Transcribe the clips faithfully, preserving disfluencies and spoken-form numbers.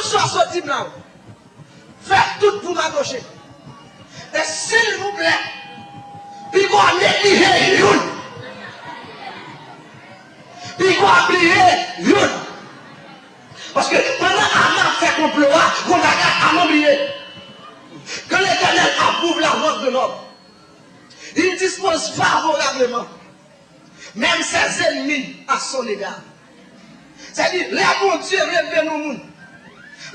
Sa soti m la, fè tout pou m atouche. E silvouplè, piga w neglije youn. Piga w bliye youn. Paske pandan Aman ap fè konplo a, gon bagay Aman bliye. Quand l'Éternel approuve la vente de l'homme, il dispose favorablement même ses ennemis à son égard. Sètadi, lè Bondye vle beni yon moun,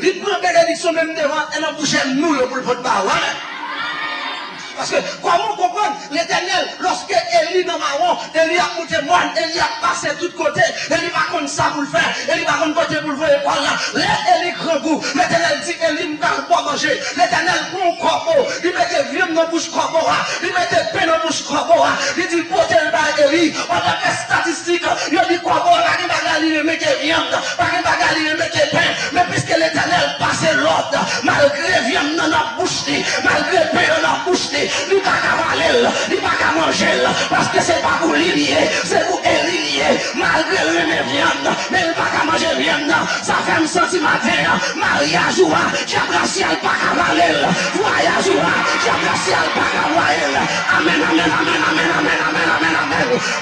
li pran benediksyon menm devan, e nan bouch ènmi w yo pou l pot ba ou. Amèn. Paske, kòman w konprann, Letènèl, lòske Eli nan mawon, Eli ap moute mòn, Eli ap pase tout kote, Eli pa konn sa pou l fè, Eli pa konn kote pou l voye kò l la. Lè Eli grangou, Letènèl di Eli, m pral ba w manje. Letènèl pran yon kòbo, li mete vyann nan bouch kòbo a, li mete pen nan bouch kòbo a, li di l pote l bay Eli. Pandan estatistik yo di kòbo a pa gen bagay li renmen ke vyann, pa gen bagay li renmen ke pen. Men piske Letènèl pase lòd, malgre vyann nan nan bouch li, malgre pen an nan bouch li, li pa ka vale l, li pa ka manje l, paske se pa pou li li ye, se pou Eli li ye. Malgre l renmen vyann, men li pa ka manje vyann nan. Sa fè m santi maten an, maryaj ou a, dyab rasyal pa ka vale l. Vwayaj ou a, dyab rasyal pa ka vwaye l. Amèn, amèn, amèn.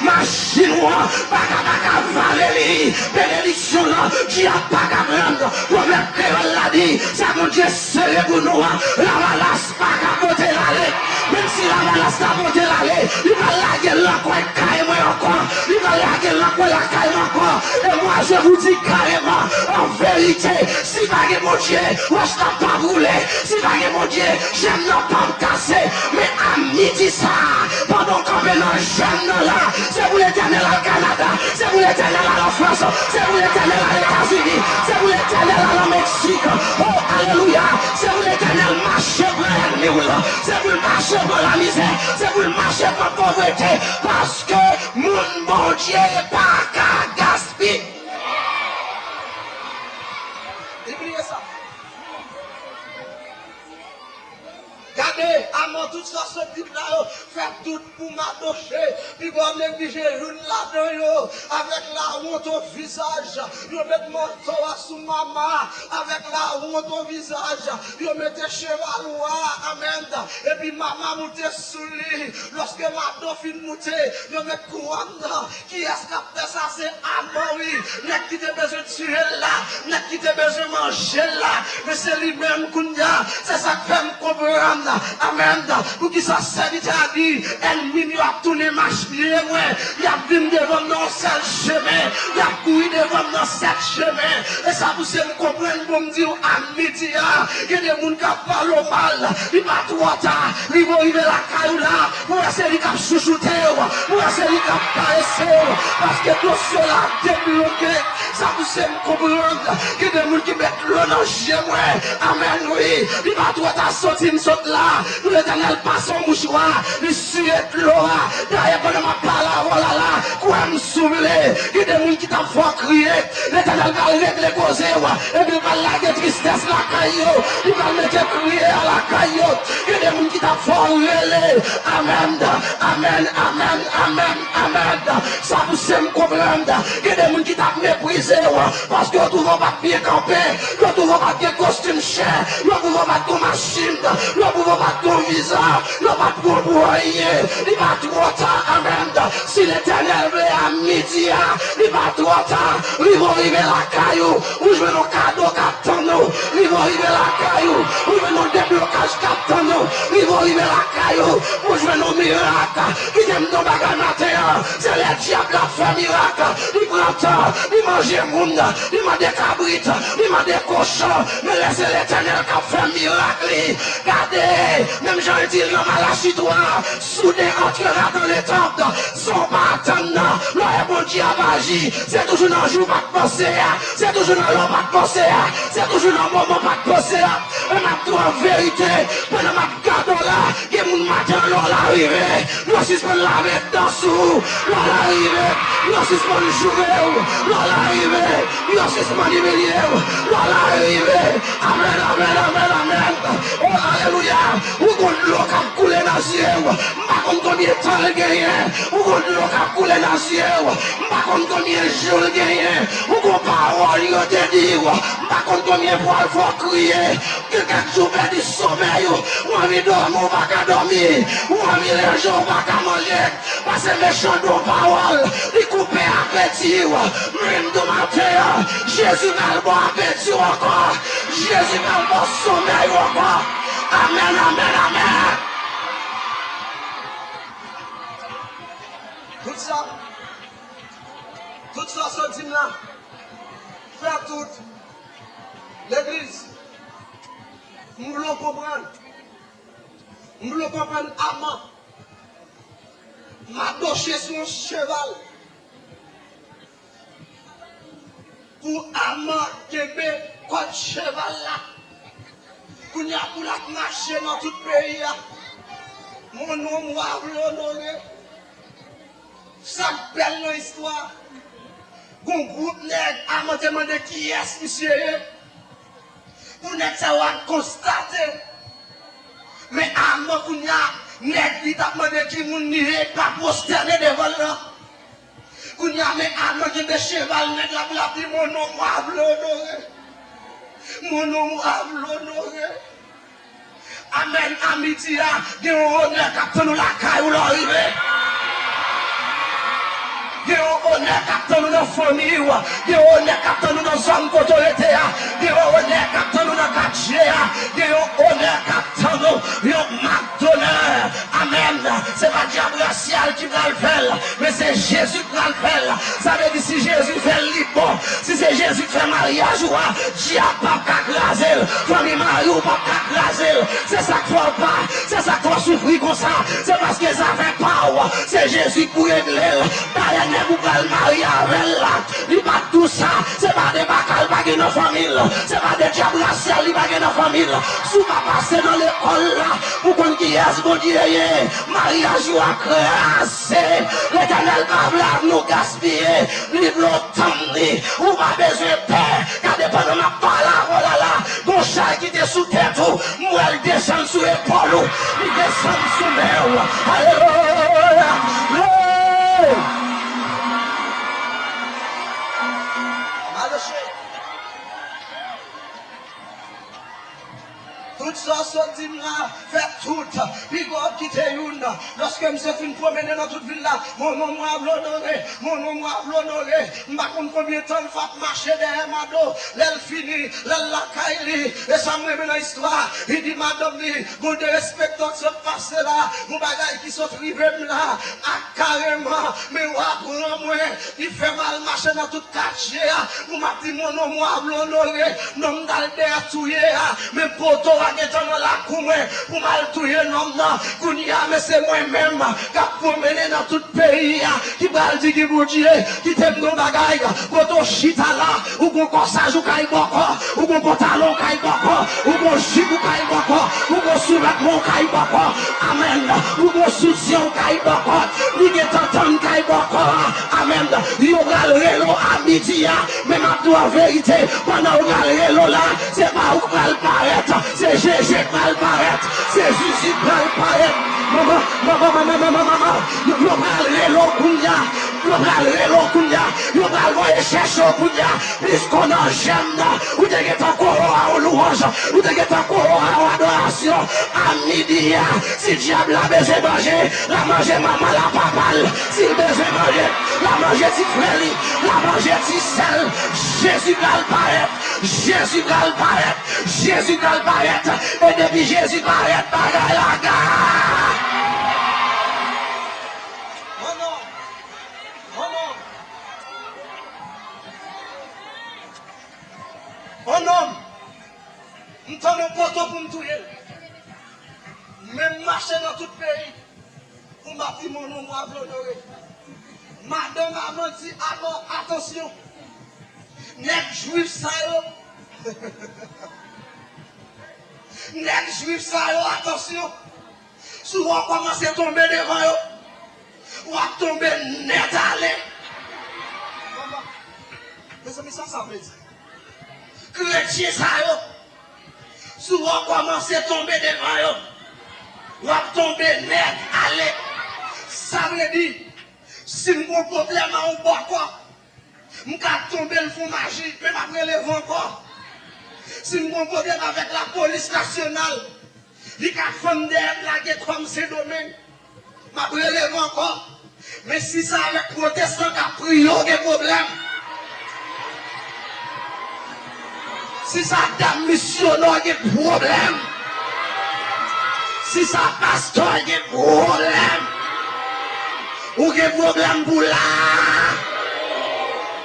Machin ou an, pa ka, pa ka vale li. Benediksyon lan, dyab pa ka pran l. Pwovèb kreyòl la di, sa Bondye sere pou nou an, lavalas pa ka pote l ale. Menm si lavalas ta pote l ale, li pral lage l nan kwen kay mwen ankò. Li pral lage l nan kwen lakay mwen ankò. E mwa, je vous dis carrément, en vérité, si pa gen Bondye, wòch la p ap woule. Si pa gen Bondye, chèn nan p ap kase. Men a midi sa a, pandan w kanpe nan jèn nan la, se pou Letènèl al Kanada, se pou Letènèl al an Frans, se pou Letènèl al Etazini, se pou Letènèl al an Meksik. O, alelouya! Se pou Letènèl mache pran ènmi w lan. Se pou l mache pran lamizè. Se pou l mache pran povrete. Paske moun Bondye pa ka gaspiye. Li bliye sa. Gade, Aman, tout sa sot di m la yo, fè tout pou m atouche. Pi bon, neglije youn ladan yo. Avèk lawont o vizaj, yo met manto a sou Mama. Avèk lawont o vizaj, yo mete cheval wa. Amèn. Epi Mama moute sou li. Lòske Madan fin moute, yo met kouwòn nan. Kiyès k ap fè sa? Se Aman, wi. Nèg ki te bezwen tiye l la, nèg ki te bezwen manje l la. Men se li menm kounye a. Se sa k fè m konprann. Amèn. Poukisa sèvitè a di, ènmi m yo ap tounen mach pye mwen. Y ap vin devan m nan yon sèl chemen. Y ap kouri devan m nan sèt chemen. E sa pouse m konprann pou m di w, a midi a, gen de moun k ap pale w mal. Li pa twò ta. Rive w rive lakay ou la, pou wè se li k ap chouchoute w, pou wè se li k ap karese w, paske dosye w la ap debloke. Sa pouse m konprann, gen de moun ki met dlo nan je mwen. Amèn, wi. Li pa twò ta soti m sot la, pou Letènèl pase yon mouchwa, li siye dlo a. Dayè, pandan m ap pale avè w la la, kwè m si w vle, gen de moun ki t ap fè w kriye, Letènèl pral regle koze w, epi l pral lage tristès lakay yo, li pral mete kriye a lakay yo. Gen de moun ki t ap fè w rele. Amèn, amèn, amèn, amèn, amèn. Sa pouse m konprann, gen de moun ki t ap meprize w, paske yo twouve w pa t byen kanpe, yo twouve w pa t gen kostim chè, yo twouve w pa t gen machin, yo twouve w pa t gen viza, yo pa t pran w pou anyen. Li pa twò ta, amèn. Si Letènèl vle, a midi a, li pa twò ta. Rive w rive lakay ou, ou jwenn yon kado k ap tann ou. Rive w rive lakay ou, ou jwenn yon deblokaj k ap tann ou. Rive w rive lakay ou, ou jwenn yon mirak. Kite m di w bagay maten an, se lè dyab la ap fè mirak, li pran tan, li manje moun, li mande kabrit, li mande kochon, men lè se Letènèl k ap fè mirak li, gade, menm jan l di l nan Malachi twa, soudain entrera dans les tentes, san w pa atann nan, lè w wè Bondye ap aji, se toujou nan jou w pa t panse a, se toujou nan lè w pa t panse a, se toujou nan moman w pa t panse a. Men m ap di w an verite, pandan m ap gade w la, gen moun maten an lè w larive, yo sispann lave dan sou ou. Lè w larive, yo sispann joure w. Lè w larive, yo sispann imilye w. Lè w larive, amèn, amèn, amèn, amèn. O, alelouya. Ou gon dlo k ap koule nan zye w. M pa konn Konbyen tan l genyen? Ou konn dlo k ap koule nan zye w? M pa konn konbyen jou l genyen. Ou konn pawòl yo te di w? M pa konn konbyen fwa l fè w kriye. Gen kèk jou w pèdi somèy ou. Ou anvi dòmi, ou pa ka dòmi. Ou anvi manje, ou pa ka manje. Paske mechan di w pawòl, li koupe apeti w. Men m di w maten an, Jezi pral ba w apeti w ankò. Jezi pral ba w somèy ou ankò. Amèn, amèn, amèn. Tout sa, tout sa w sot di m la, fè tout. Legliz, m vle w konprann. M vle w konprann Aman. M adoche sou yon cheval. Pou Aman kenbe kòd cheval la. Kounye a pou l ap mache nan tout peyi a. Mon nom wa vle onore. Sa k bèl nan istwa a, gon gwoup nèg Aman te mande kiyès misye ye. Pou nèg sa yo al konstate. Men Aman kounye a, nèg li t ap mande ki moun li ye, pa pwostène devan l nan. Kounye a, men Aman kenbe cheval nèg la, pou l ap di, mon nom wa vle onore. Mon nom wa vle onore. Amèn. A midi a, gen yon onè k ap tann ou lakay ou lè w rive. Gen yon onè k ap tann ou nan fanmi w. Gen yon onè k ap tann ou nan zòn kote w rete a. Gen yon onè k ap tann ou nan katye a. Gen yon onè k ap tann ou, yon mak donè. Amèn. Se pa dyab rasyal ki pral fè l, men se Jezi k pral fè l. Sa vle di, si Jezi fè l, li bon. Si se Jezi k fè maryaj ou a, dyab p ap ka kraze l. Fanmi mari w p ap ka kraze l. Se sa k fè w pa, se sa k fè w soufri konsa. Se paske zafè pa w, se Jezi k pou regle l. Dayè, nèg ou pral marye avè l la, li pa t dous sa. Se pa de baka l pa gen nan fanmi l. Se pa de dyab rasyal li pa gen nan fanmi l. Si w pa pase nan lekòl la pou konn kiyès Bondye ye, maryaj ou a kraze. Letènèl pa vle nou gaspiye. Li vle w tann li. Ou pa bezwen pè. Gade pandan m ap pale avè w la la, gon chay ki te sou tèt ou, m wè l desann sou epòl ou. Li desann sou men w. Alelouya. Hey! Maloche. Tout sa w sot di m la, fè tout. Piga w kite youn. Lòske misye fin pwomennen nan tout vil la, mon nom wa vle onore, mon nom wa vle onore. M pa konn konbyen tan l fè ap mache dèyè Mado. Lè l fini, lè l lakay li, e sa m renmen nan istwa a, li di madanm li, gon derespektan k sot pase la, gon bagay ki sot rive m la, ak kareman, men w a pran mwen. Li fè m al mache nan tout katye a, pou m ap di mon nom wa vle onore. Nonm t al dèyè touye a, men poto a gentan nan lakou mwen pou m al touye nonm nan. Kounye a, men se mwen menm k ap pwomennen nan tout peyi a, ki pral di ki Bondye, kite m gon bagay. Poto chita la, ou gon kòsaj ou kay bòkò, ou gon pantalon ou kay bòkò, ou gon jip ou kay bòkò, ou gon souvètman ou kay bòkò. Amèn. Ou gon soutyen ou kay bòkò, li gentan tann kay bòkò a. Amèn. Yo pral rele w a midi a, men m ap di w an verite, pandan yo pral rele w la, se pa ou k pral parèt, se Jeje k pral parèt, se Zizi k pral parèt. Manman, manman, manman, manman, manman, yo, yo pral rele w kounye a, yo pral rele w kounye a, yo pral voye chèche w kounye a, plis konnen jèn nan, ou te gentan kore w a yon lwanj, ou te gentan kore w a yon adorasyon, a midi a, si dyab la bezwen manje, l a manje manman l a papa l. Si l bezwen manje, l a manje ti frè li, l a manje ti sè l. Jezi pral parèt, Jezi pral parèt, Jezi pral parèt. E depi Jezi parèt, bagay la ga. Oh non! Oh non! Oh non! M tann yon poto pou m touye l. Men m mache nan tout peyi pou m ap di mon nom wa vle onore. Madanm Aman di Aman, atansyon. Nèg jwif sa yo. Nèg jwif sa yo, atansyon. Si w kòmanse tonbe devan yo, w ap tonbe nèt ale. Mezanmi, sa sa vle di? Kretyen sa yo, si w kòmanse tonbe devan yo, w ap tonbe nèt ale. Sa vle di, si m gon pwoblèm a yon bòkò, m ka tonbe l fè yon maji, men m ap releve ankò. Si m gon pwoblèm avèk lapolis nasyonal, li ka fann dèyè m lage kò m Sendomeng, m ap releve ankò. Men si se avèk pwotestan k ap priye w gen pwoblèm, si se dam misyonè w gen pwoblèm, si se pastè w gen pwoblèm, ou gen pwoblèm pou la.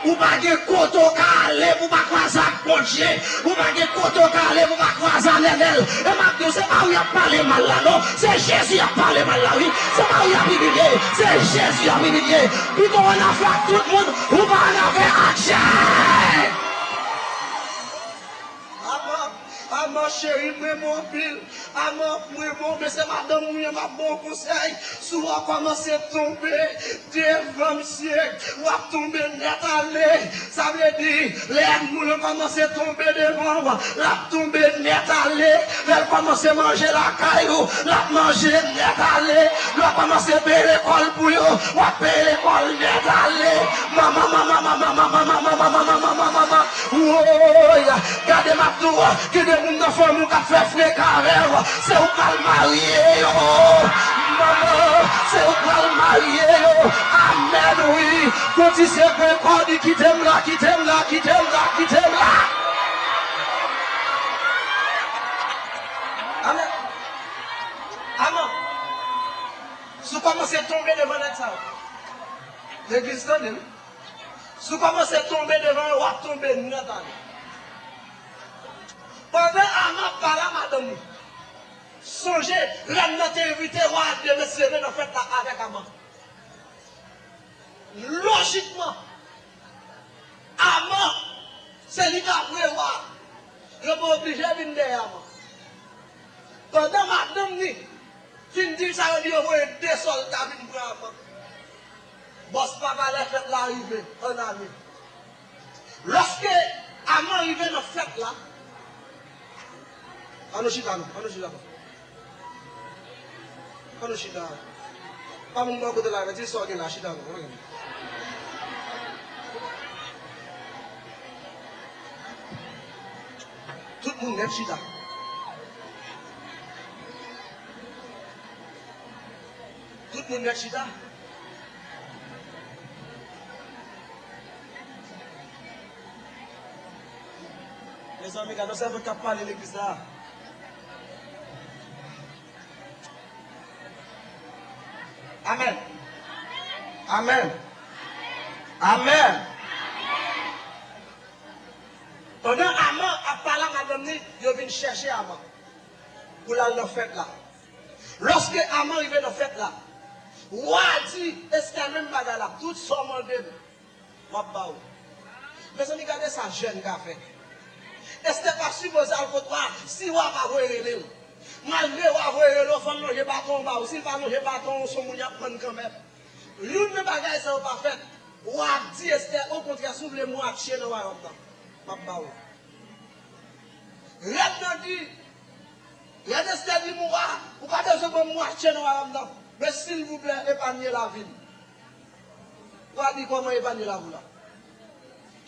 Ou pa gen kote w ka ale pou w pa kwaze ak Bondye. Ou pa gen kote w ka ale pou w pa kwaze ak Letènèl. E m ap di w, se pa ou y ap pale mal la non. Se Jezi y ap pale mal la wi. Se pa ou y ap imilye. Se Jezi y ap imilye. Pito w ann afè ak tout moun, ou pa ann afè ak Jezi. Ama, Ama cheri, m renmen w anpil. Ama, m renmen w, men se madanm ou ye, m ap ba w konsèy. Si w kòmanse tonbe devan misye, w ap tonbe nèt ale. Sa vle di, lè ènmi w lan kòmanse tonbe devan w, l ap tonbe nèt ale. Lè l kòmanse manje lakay ou, l ap manje nèt ale. Lè w kòmanse peye lekòl pou yo, w ap peye lekòl nèt ale. Manman, manman, manman, manman, manman, manman, manman, manman, manman. Woy, gade m ap di w, gen de moun nan fanmi w k ap fè freka avè w. Se ou k pral marye yo. Manman, se ou k pral marye yo. Amèn, wi. Gon ti sekrè kò di kite m la, kite m la, kite m la, kite m la. Amèn. Amèn. Si w kòmanse tonbe devan nèg sa yo, legliz tande m. Si w kòmanse tonbe devan yo, w ap tonbe nèt ale. Pandan Ama ap pale a madanm li, sonje, rèn nan te envite wa a demen se leve nan fèt la avèk Ama. Lojikman, Ama, se li k ap voye wa a. Yo pa oblije vin dèyè Ama. Pandan madanm li fin di l sa, yo di yo voye de sòlda vin pran Ama. Bòs pa valè fèt la rive, ann ale. Lòske Ama rive nan fèt la, ann nou chita non, ann nou chita non. Ann nou chita. Pa moun bò kote la, men di sa w gen la, chita non, ann gen. Tout moun nèt chita. Tout moun nèt chita. Mezanmi, gade yon sèvant k ap pale legliz la. Amèn. Amèn. Amèn. Pandan Ama ap pale a madanm li, yo vin chèche Ama pou l al nan fèt la. Lòske Ama rive nan fèt la, wa a di Estè menm bagay la, tout sa w mande m, m ap ba ou. Mezanmi, gade sa jèn ka fè. Estè pa sipoze al kot wa a si wa a pa voye rele l. Malgre wa a voye rele w, fò l lonje baton an ba ou. Si l pa lonje baton an, w se yon moun y ap pann kanmenm. Youn nan bagay sa yo pa fèt. Wa a di Estè, okontrè, si w vle mwatye nan wayòm nan, m ap ba ou. Rèn nan di, rèn Estè di wa a, ou pa bezwen ban m mwatye nan wayòm nan, men silvouplè, epanye lavi m. Wa a di, kòman epanye lavi w la?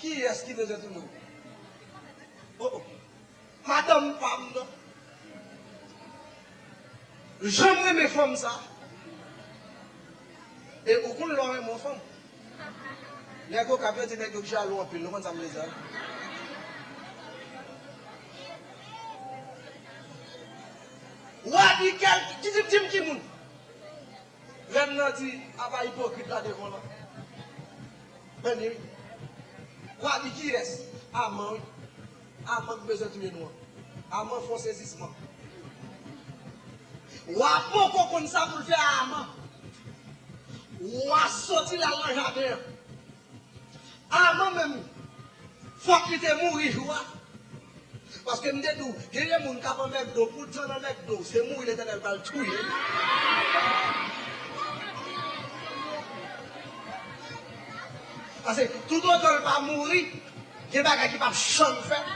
Kiyès ki bezwen touye w? Oh, oh. Madanm pa m nan. Jan m renmen fanm sa. E ou konn lè w renmen yon fanm. Nèg Okap yo di nèg yo k jalou anpil, nou konn sa m vle di a. Wa di kèl, di, di, di m ki moun. Rèn nan di, apa ipokrit la devan w lan. Men li wi. Wa di kiyès? Aman wi. Aman k bezwen touye nou an. Aman fè yon sezisman. Wa poko konn sa pou l fè a Aman. Wa soti l al nan jaden an. Aman menm, fòk li te mouri jou a. Paske m te di w, genyen moun k ap anmègde w, poutan l anmègde w, se mouri Letènèl pral touye l. Paske toutotan l pa mouri, gen bagay ki p ap janm fèt.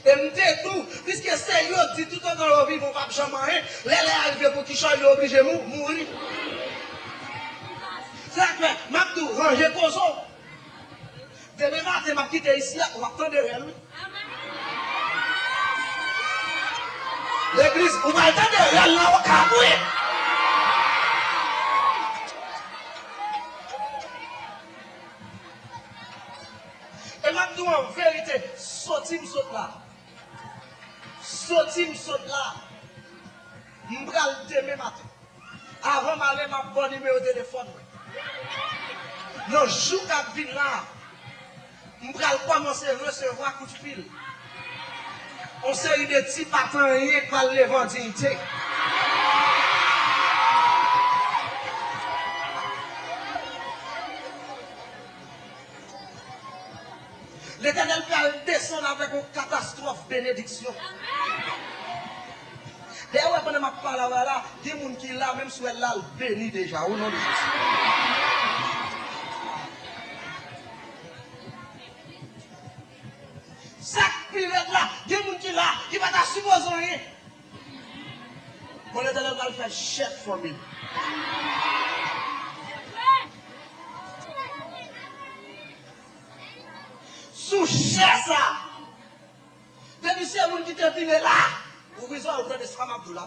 E m te di w, piske se yo di toutotan yo vivan, w p ap janm anyen, lè lè a rive pou kichòy, yo oblije mou-, mouri. Se sa k fè, m ap di w, ranje koze w. Demen maten, m ap kite isi a, w ap tande rèl, wi. Legliz, ou pral tande rèl nan Okap, wi. E m ap di w an verite, soti m sot la. Soti m sot la. M pral demen maten. Avan m ale, m ap ba w nimewo telefòn mwen. Nan jou k ap vin la, m pral kòmanse resevwa kout fil. Yon seri de ti pa t anyen k pral leve an diyite. Letènèl pral desann avèk yon katastwòf benediksyon. Dayè, w wè, pandan m ap pale avè w la, gen moun ki la, menm si w wè l la, l beni deja, o non de Jezi. Sa k pi rèd la, gen moun ki la, ki pa ta sipoze anyen. Bon, Letènèl pral fè chèf fanmi l. Sou chè sa, depi se moun ki te vire la, ouvri zòrèy w, tande sa m ap di w la.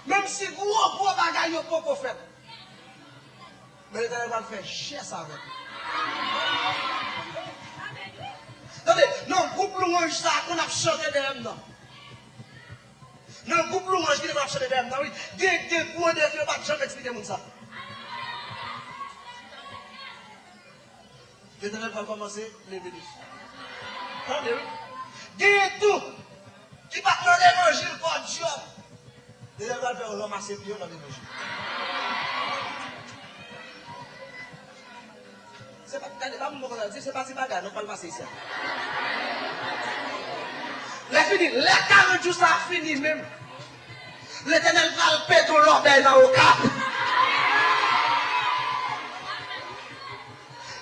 Menm si gwo, gwo bagay yo poko fèt, men Letènèl pral fè chè sa avèk ou. Tande, nan gwoup lwanj sa a, konn ap chante dèyè m nan. Nan gwoup lwanj ki te konn ap chante dèyè m nan, wi. Gen, gen gwo defi yo pa t janm eksplike moun sa. Letènèl pral kòmanse leve defi. Tande, wi. Gen tou ki pa t nan levanjil, kò dyòb. Letènèl pral fè yo ranmase pye yo nan levanjil. Se pa, gade, pa moun mwen konsa, di, se pa ti bagay, non, pral pase isi a. Lè fini, lè karant jou sa a fini menm, Letènèl pral pete yon lòbèy nan Okap.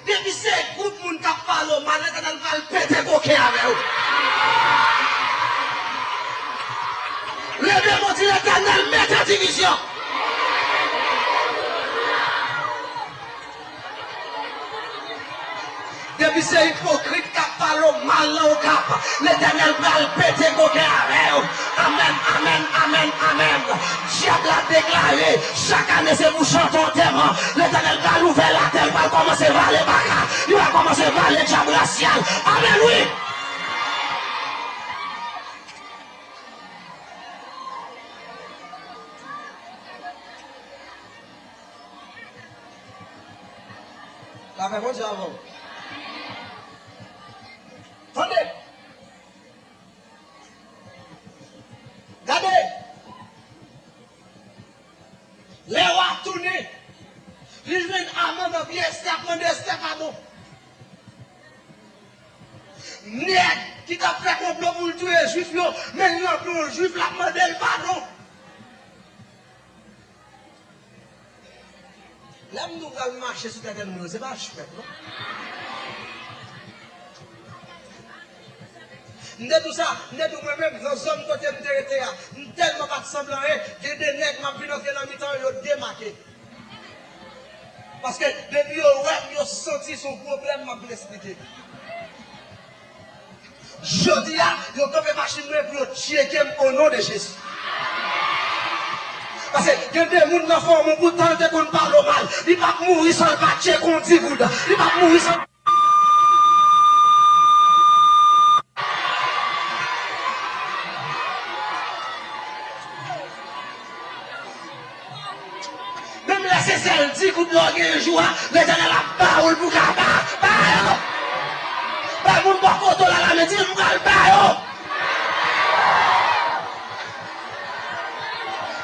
Depi se gwoup moun k ap pale w mal, Letènèl pral pete koken avè w. Leve men w, di, Letènèl, mete divizyon. Depi se ipokrit k ap pale w mal nan Okap, Letènèl pral pete koken avè w. Amèn, amèn, amèn, amèn. Dyab la deklare, chak ane se pou chante antèman. Letènèl pral ouvè latè, l pral kòmanse vale baka. Li pral kòmanse vale dyab rasyal. Amèn, wi. Lapè Bondye avè w. Tande! Gade! Lè wa tounen, li jwenn Aman nan pye Estè, ap mande Estè padon. Nèg ki t ap fè konplo pou l touye Jwif yo, men l ranpli yon Jwif, l ap mande l padon. Lè m di w pral mache sou tèt ènmi w, se pa jwèt, non. M te di w sa, m te di w mwen menm, nan zòn kote m te rete a, m tèlman pa t sanble anyen, gen de nèg m ap vin antre nan mitan yo, yo demake. Paske depi yo wè m, yo santi se yon pwoblèm m ap vin esplike. Jodi a, yo kanpe machin mwen pou yo tcheke m o non de Jezi. Paske gen de moun nan fanmi w, poutan l te konn pale w mal, li p ap mouri san l pa tcheke yon di goud. Li p ap mouri san Menm lè se sèl di goud la w gen yon jou a, Letènèl ap ba ou l pou ka ba, ba yo. Bay moun bò kote w la, la men di, m pral ba yo.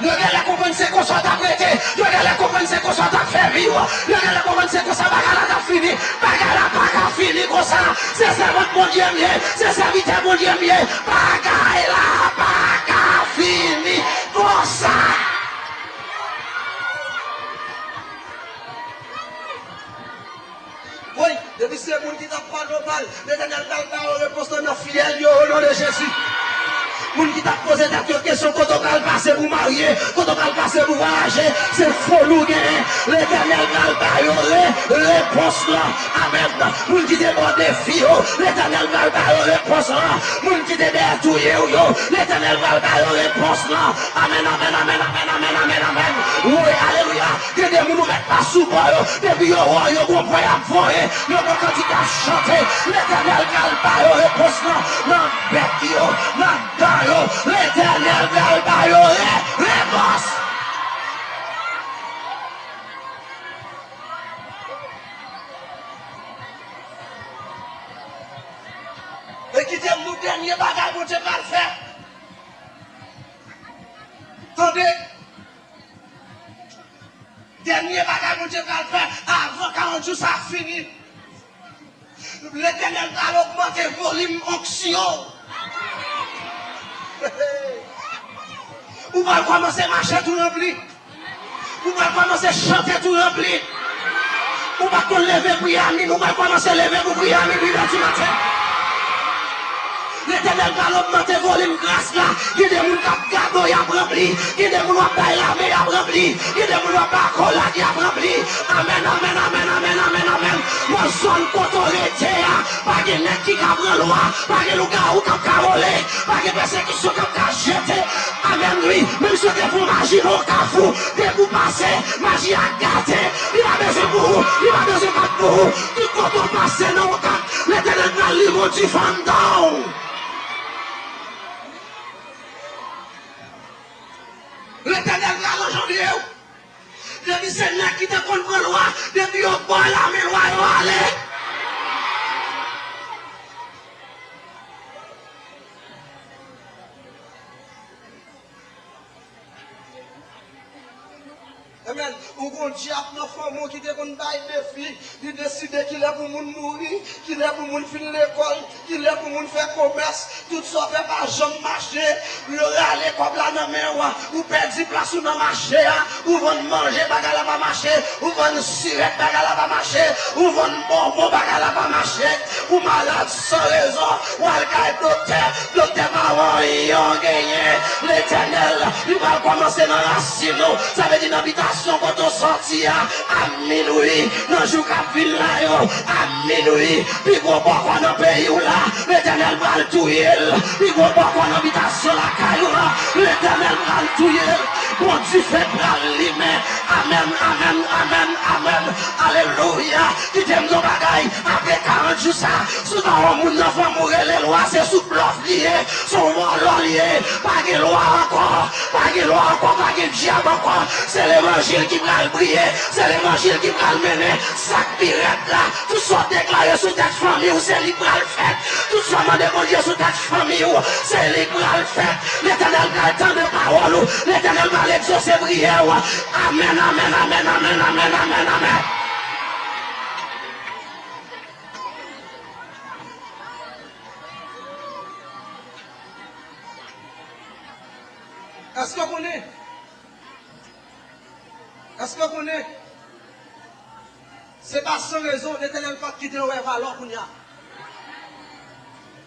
Yo genlè konprann se konsa w t ap rete. Yo genlè konprann se konsa w t ap fè vi w. Yo genlè konprann se konsa bagay la t ap fini. Bagay la pa ka fini konsa. Se sèvant Bondye m ye. Se sèvitè Bondye m ye. Bagay la pa ka fini konsa. Woy, depi se moun ki t ap pale w mal, Letènèl pral ba yo repons lan nan fyèl yo. Non de Jezi. Moun ki t ap poze tèt yo kesyon, kote w pral pase pou w marye, kote w pral pase pou w vwayaje, se foli w genyen. Letènèl pral ba yo re, repons lan. Amèn. Moun ki te ba w defi yo, Letènèl pral ba yo repons lan. Moun ki te dèyè touye w yo, Letènèl pral ba yo repons lan. Amèn, amèn, amèn, amèn, amèn, amèn, amèn. Woy, alelouya. Gen de moun ou mèt pa sou bò yo. Depi yo wè w, yo gon pwen y ap voye. Yo gon kantik y ap chante. Letènèl pral ba yo repons lan. Nan bèk yo, nan dan yo. Letènèl pral ba yo re-, repons. E kite m di w dènye bagay Bondye pral fè. Tande. Dènye bagay Bondye pral fè avan karant jou sa a fini. Letènèl pral ogmante volim onksyon w. Ou pral kòmanse mache tou ranpli. Ou pral kòmanse chante tou ranpli. Ou pa t konn leve priye a min, ou pral kòmanse leve pou priye a min, wi, nan dimaten. Letènèl pral ogmante volim gras la. Gen de moun k ap gade w, y ap ranpli. Gen de moun w ap bay lamen, y ap ranpli. Gen de moun w ap bay akolad, y ap ranpli. Amèn, amèn, amèn, amèn, amèn, amèn. Nan zòn kote w rete a, pa gen nèg ki ka pran lwa, pa gen lougawou k ap ka vole, pa gen pèsekisyon k ap ka jete. Amèn, wi. Menm si yo te fè w maji nan yon kafou, depi w pase, maji a gate. Li pa bezwen pou ou, li pa bezwen bat pou ou. Tout kote w pase nan yon kat, Letènèl pral limen yon dife anndan w. Letènèl pral anjanvye w. Depi se nèg ki te konn pran lwa, depi yo ba w lamen, lwa yo ale. Amèn. Ou gon dyab nan fanmi w ki te konn bay defi, li deside kilè pou moun mouri, kilè pou moun fin lekòl, kilè pou moun fè komès, tout sa w fè pa janm mache, yo rale kòb la nan men w, ou pèdi plas ou nan mache a, ou vann manje, bagay la pa mache, ou vann sirèt, bagay la pa mache, ou vann bonbon, bagay la pa mache, ou malad san rezon, w al kay doktè, doktè pa wè anyen w genyen. Letènèl, li pral kòmanse nan rasin ou, sa vle di nan bitasyon kote w sòti a, a minwi, nan jou k ap vin la yo, a minwi, pi gwo bòkò nan peyi w la, Letènèl pral touye l. Pi gwo bòkò nan bitasyon lakay ou la, Letènèl pral touye l. Bon dife pral limen. Amèn, amèn, amèn, amèn. Alelouya. Kite m di w yon bagay. Apre karant jou sa, si w ta wè yon moun nan fanmi w rele lwa, se sou blòf li ye. Se yon vòlò li ye. Pa gen lwa ankò. Pa gen lwa ankò. Pa gen dyab ankò. Se levanjil ki pral briye. Se levanjil ki pral mennen. Sa k pi rèd la, tout sa w deklare sou tèt fanmi w, se li k pral fèt. Tout sa w mande Bondye sou tèt fanmi w, se li k pral fèt. Letènèl pral tande pawòl ou. Letènèl pral egzose priyè w. Amèn, amèn, amèn, amèn, amèn, amèn, amèn. Èske w konnen? Èske w konnen? Se pa san rezon Letènèl p ap kite w wè valè w kounye a.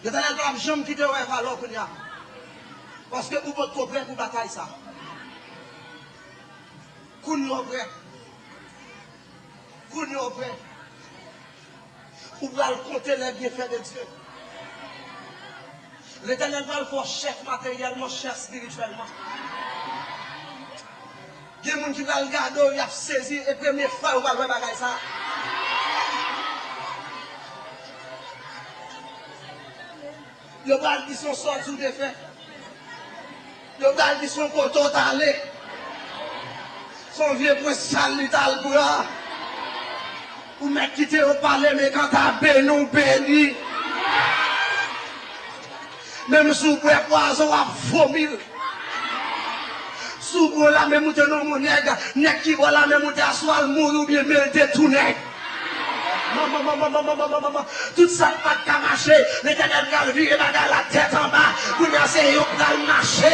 Letènèl p ap janm kite w wè valè w kounye a. Paske ou potko prè pou batay sa. Kounye a w prè. Kounye a w prè. Ou pral konte les bienfaits de Dieu. Letènèl pral fè w chèf materyèlman, chèf espirityèlman. Gen moun ki pral gade w, y ap sezi, e premye fwa yo pral wè bagay sa. Yo pral di se yon sòti w te fè. Yo pral di se yon kote w t ale. Se yon vye pwen sal li t al pran. Ou mèt kite yo pale, men kanta beni w beni. Menm si w bwè pwazon, w ap vomi l. Si w bwè lame moute nan yon nèg, nèg ki bwè lame moute a, swa l mouri oubyen men l detounen. Manman, manman, manman, manman, manman. Tout sa k pa t ka mache, Letènèl pral vire bagay la tèt anba. Kounye a, se yo k pral mache.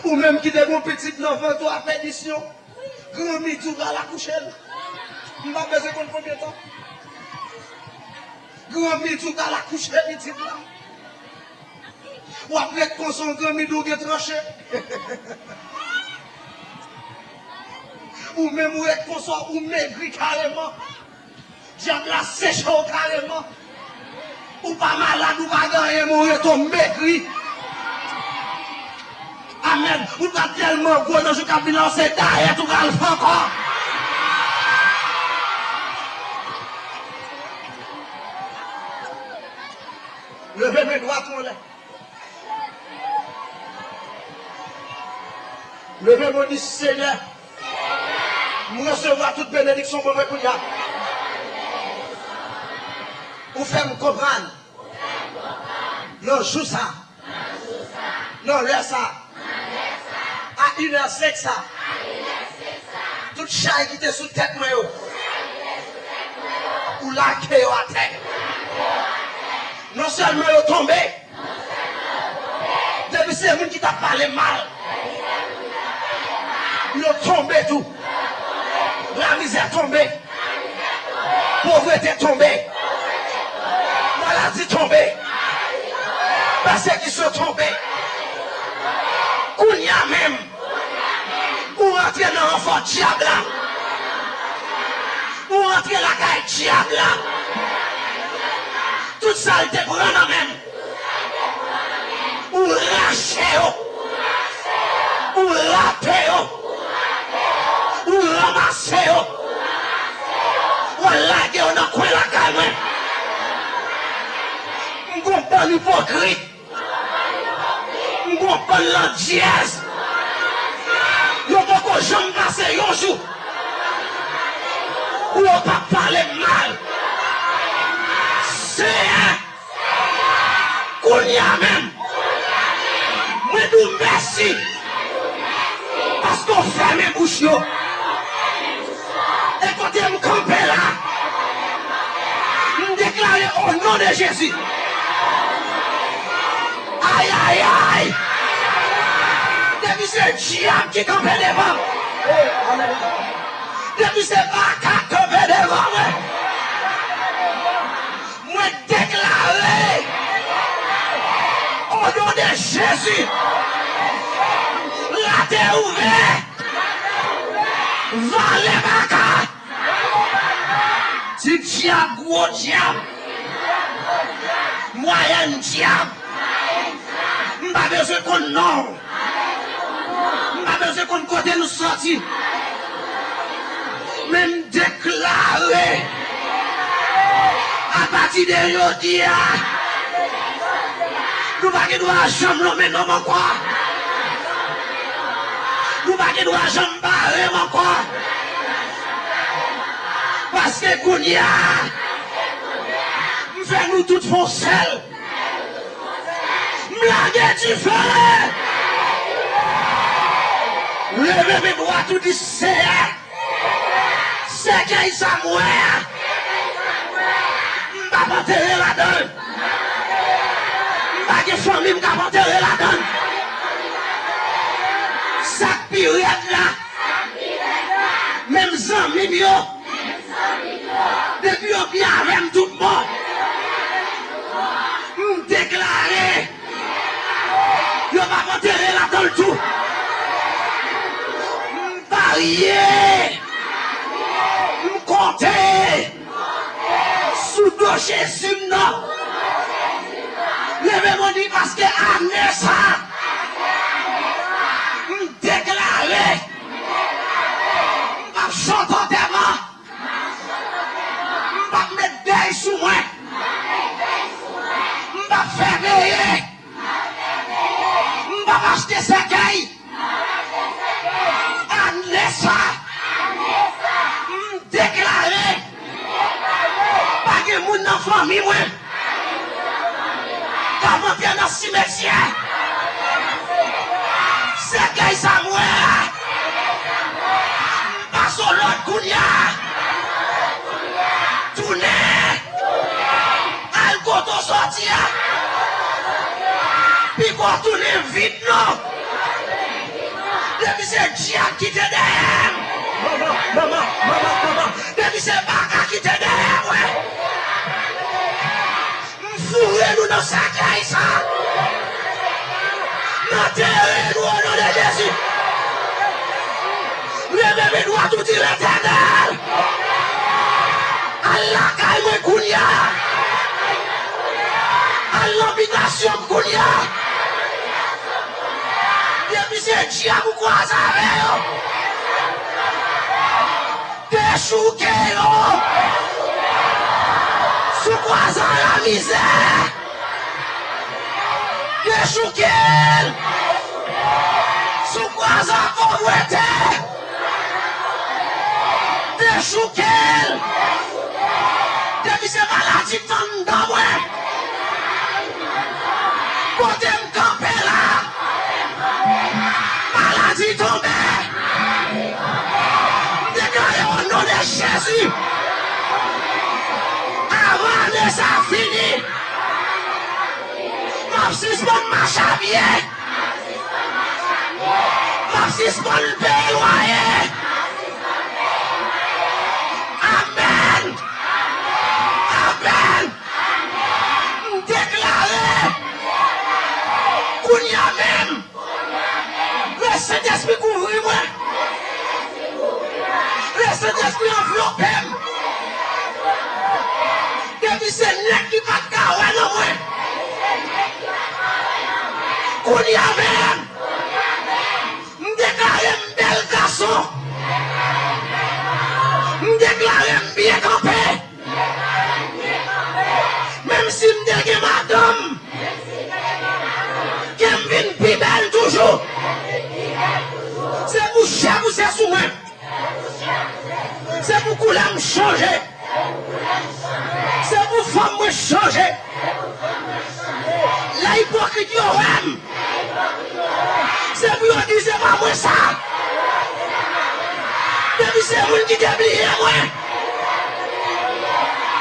Ou menm ki te gon pitit nan vant ou a pèdisyon, granmidi w pral akouche l. M pa bezwen konn konbyen tan. Granmi di w t al akouche pitit la. W ap ret konsa, yon granmi di w gen tranche. Ou menm ou ret konsa, ou megri kareman. Dyab la seche w kareman. Ou pa malad, ou pa gen anyen, men ou rete w megri. Amèn. Ou ta tèlman gwo nan jou k ap vin la, se dayèt ou pral fè ankò. Leve men dwat ou anlè. Leve men w, di, Senyè, m resevwa tout benediksyon pou mwen kounye a. Ou fè m konprann nan jou sa, nan lè sa, a inè senk sa, tout chay ki te sou tèt mwen yo, ou lage yo atè. Non sèlman yo tonbe, depi se moun ki t ap pale mal, yo tonbe tou. Lamizè tonbe. Povrete tonbe. Maladi tonbe. Pèsekisyon tonbe. Kounye a menm, ou rantre nan ranfò dyab la. Ou rantre lakay dyab la. Tout sa l te pran nan men m, ou rache yo. Ou rate yo. Ou ranmase yo. Ou al lage yo nan kwen lakay mwen. M gon bann ipokrit. M gon bann landyèz. Yo poko janm pase yon jou pou yo pa pale m mal. Senyè, kounye a menm, mwen di w mèsi paske w fèmen bouch yo. E kote m kanpe la, m deklare o non de Jezi. Ayayay! Depi se dyab ki kanpe devan m, depi se baka k kanpe devan mwen, mwen deklare o non de Jezi, latè ouvè, vale baka, ti dyab, gwo dyab, mwayèn dyab, m pa bezwen konn non w. M pa bezwen konn kote nou soti. Men m deklare, apati de jodi a, nou pa gen dwa janm lonmen non m ankò. Nou pa gen dwa janm bare m ankò. Paske kounye a, m fè nou tout fè yon sèl. M lage dife! Leve men dwat ou, di, Senyè, sèkèy sa m wè a, m p ap antere ladan l. M pa gen fanmi m k ap antere ladan l. Sa k pi rèd la, menm zanmi m yo, depi yo pi avè m tout bon, m deklare, yo p ap antere ladan l tou. M parye, m konte sou do Jezi m nan. Leve men w, di, paske ane sa, m deklare, m p ap chante antèman. M p ap met dèy sou mwen. M p ap fè veye. M p ap achte sèkèy. Ane sa, m deklare, pa gen moun nan fanmi mwen k ap antre nan simetyè. Sèkèy sa m wè a, m pase w lòd kounye a. Tounen! Al kote w soti a. Piko w tounen vit non. Depi se dyab ki te dèyè m. Manman, manman, manman, manman. Depi se baka ki te dèyè mwen. Nou nan sèkèy sa. Nan teren nou o non de Jezi. Leve men dwat ou di Letènèl. Al lakay mwen kounye a. Al nan bitasyon m kounye a. Depi se dyab ou kwaze avè yo. Dechouke yo sou kwaza lamizè. Dechouke l sou kwaza povrete. Dechouke l depi se maladi k anndan mwen. Kote m kanpe la, maladi tonbe. M deklare o non de Jezi, avan ane sa fini, m ap sispann mache a pye. M ap sispann peye lwaye. Amèn. Amèn. M deklare kounye a menm, Lè Sentespri kouvri mwen. Lè Sentespri anvlope m. Depi se nèg ki pa t ka wè nan mwen, kounye a menm, m deklare m bèl gason. M deklare m byen kanpe. Menm si m te gen madanm, ke m vin pi bèl toujou. Se pou chè pouse sou mwen. Se pou koulè m chanje. Se pou fòm mwen chanje. Lè ipokrit yo wè m, se pou yo di se pa mwen sa. Depi se moun ki te bliye mwen,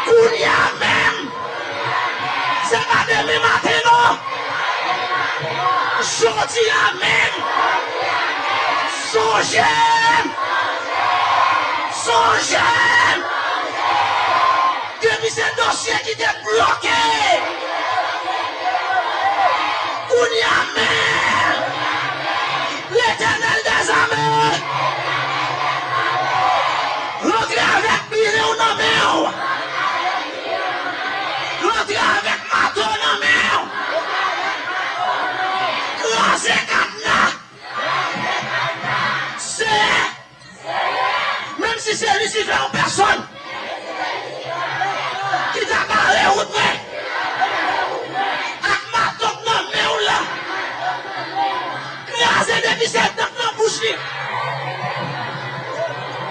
kounye a menm, se pa demen maten non. Jodi a menm, sonje m. Sonje m. Depi se dosye ki te bloke, kounye a menm, Letènèl dèzame rantre avèk biye w nan men w. Rantre avèk mato nan men w. Kraze kadna. Seyè, menm si se Lisifè an pèsòn ki ta bare wout mwen ak mato k nan men w la, kraze depi se dan k nan bouch li.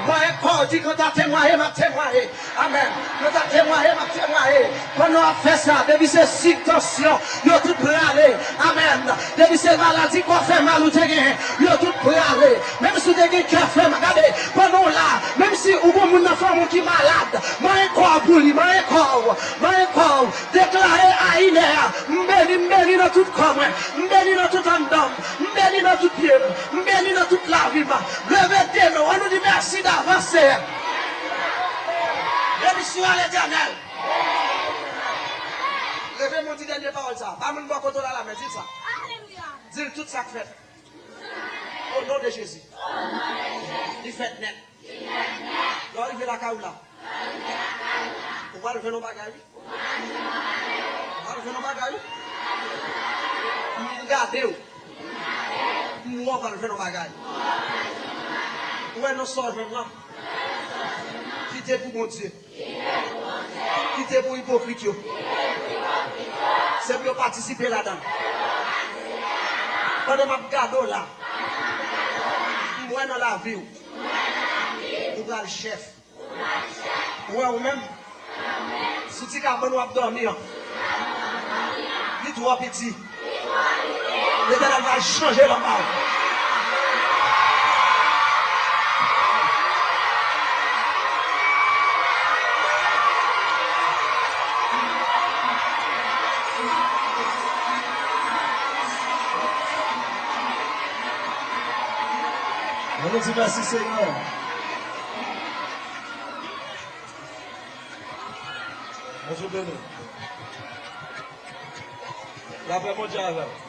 Mwen kò di, kan ta temwaye, m ap temwaye. Amèn. Yo ta temwaye, m ap temwaye. Pandan w ap fè sa, depi se sik, tansyon, yo tout prale. Amèn. Depi se maladi kò fè mal ou te genyen, yo tout prale. Menm si w te gen kè fè mal, gade, pandan w la, menm si ou gon moun nan fanmi w ki malad, manyen kò w pou li, manyen kò w, manyen kò w. Deklare a inè a, m beni, m beni nan tout kò mwen, m beni nan tout anndan m, m beni nan tout pye m, m beni nan tout lavi m. Leve de men w, ann nou di mèsi davans, Seyè. Benediksyon a Letènèl. Leve men w, di dènye pawòl sa. Pa moun bò kote w la, la, men di l sa. Di l tout sa k fèt. O non de Jezi. Li fèt nèt. Lè w rive lakay ou la, ou pral jwenn yon bagay, wi. Ou pral jwenn yon bagay, wi. M gade w. M wè w pral jwenn yon bagay. Ou wè nan sa w jwenn lan, kite pou Bondye. Kite pou ipokrit yo. Se pou yo patisipe ladan l. Pandan m ap gade w la, m wè nan lavi w, ou pral chèf. Ou wè ou menm, sou ti kabann w ap dòmi an, li twò piti. Letènèl va chanje lòm pa ou. Ann nou di mèsi, Senyè. Bondye beni. Lapè Bondye avè w.